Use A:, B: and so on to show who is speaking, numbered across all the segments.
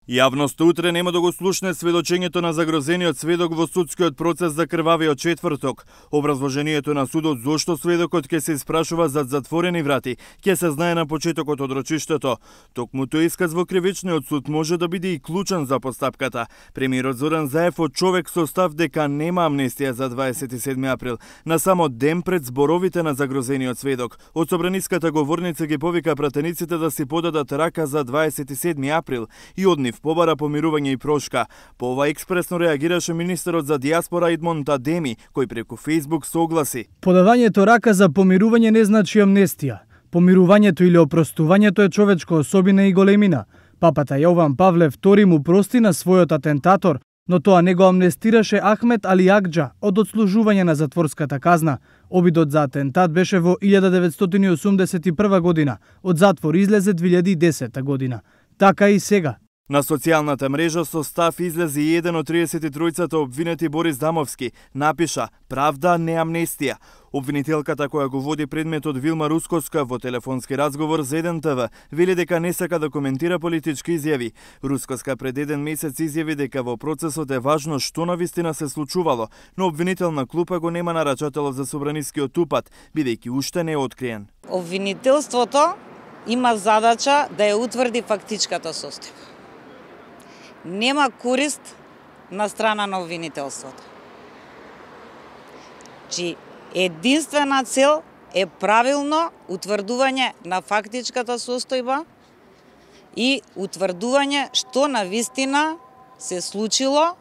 A: Јавноста утре нема да го слушне сведочењето на загрозениот сведок во судскиот процес за крвавиот четврток. Образложението на судот зошто сведокот ќе се испрашува зад затворени врати ќе се знае на почетокот од рочиштето. Токму тој исказ во кривичниот суд може да биде и клучен за постапката. Премиерот Зоран Заев од човек со став дека нема амнестија за 27 април, на само ден пред зборовите на загрозениот сведок. Од собраниската говорница ги повика пратениците да си подадат рака за 27 април и од нив побара помирување и прошка. По ова експресно реагираше министерот за дијаспора Идмон Тадеми, кој преку Facebook согласи.
B: Подавањето рака за помирување не значи амнестија. Помирувањето или опростувањето е човечка особина и големина. Папата Јован Павле II му прости на својот атентатор, но тоа не го амнестираше Ахмет Али Акџа од одслужување на затворската казна. Обидот за атентат беше во 1981 година, од затвор излезе 2010 година. Така и сега.
A: На социјалната мрежа со став излезе и еден од 33-цата обвинети Борис Дамовски. Напиша: "Правда, не амнестија". Обвинителката која го води предметот Вилма Рускоска во телефонски разговор за 1 ТВ вели дека не сака да коментира политички изјави. Рускоска пред 1 месец изјави дека во процесот е важно што навистина се случувало, но обвинителна клупа го нема нарачателот за собранискиот упат, бидејќи уште не е откриен.
C: Обвинителството има задача да ја утврди фактичката состојба. Нема корист на страна на обвинителството. Чи единствена цел е правилно утврдување на фактичката состојба и утврдување што навистина се случило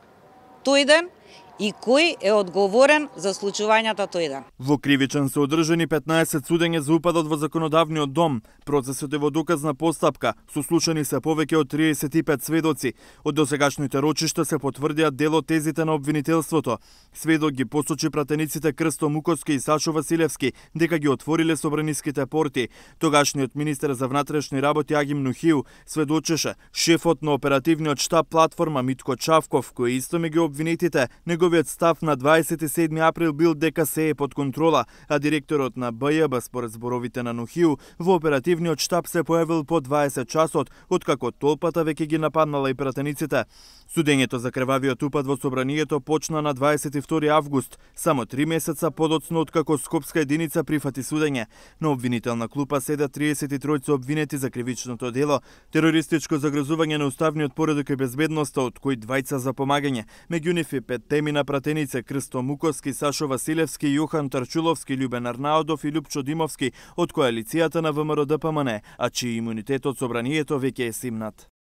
C: тој ден и кој е одговорен за случувањата тој ден.
A: Во кривичен се одржани 15 судења за упадот во законодавниот дом. Процесот е во доказна постапка, сослушани се повеќе од 35 сведоци. Од досегашните рочишта се потврдиа дел од тезите на обвинителството. Сведок ги посочи пратениците Крсто Муковски и Сашо Василевски дека ги отвориле собраниските порти. Тогашниот министер за внатрешни работи Агим Нухиу сведочеше шефот на оперативниот штаб платформа Митко Чавков, кој исто меѓу обвинетите. Неговиот став на 27 април бил дека се е под контрола, а директорот на БЈБ според зборовите на Нухиу во оперативниот штаб се појавил по 20 часот, откако толпата веќе ги нападнала и пратениците. Судењето за крвавиот упад во собранието почна на 22 август, само 3 месеца подоцно откако Скопска единица прифати судење. На обвинителна клупа седат 33 обвинети за кривичното дело, терористичко загрозување на уставниот поредок и безбедноста, од кои 2 за помагање. Меѓу нив и 5 теми на пратеници Крсто Муковски, Сашо Василевски, Јохан Тарчуловски, Љубен Арнаудов и Лјупчо Димовски од коалицијата на ВМРО ДПМН, а чиј имунитет од собранието веќе е симнат.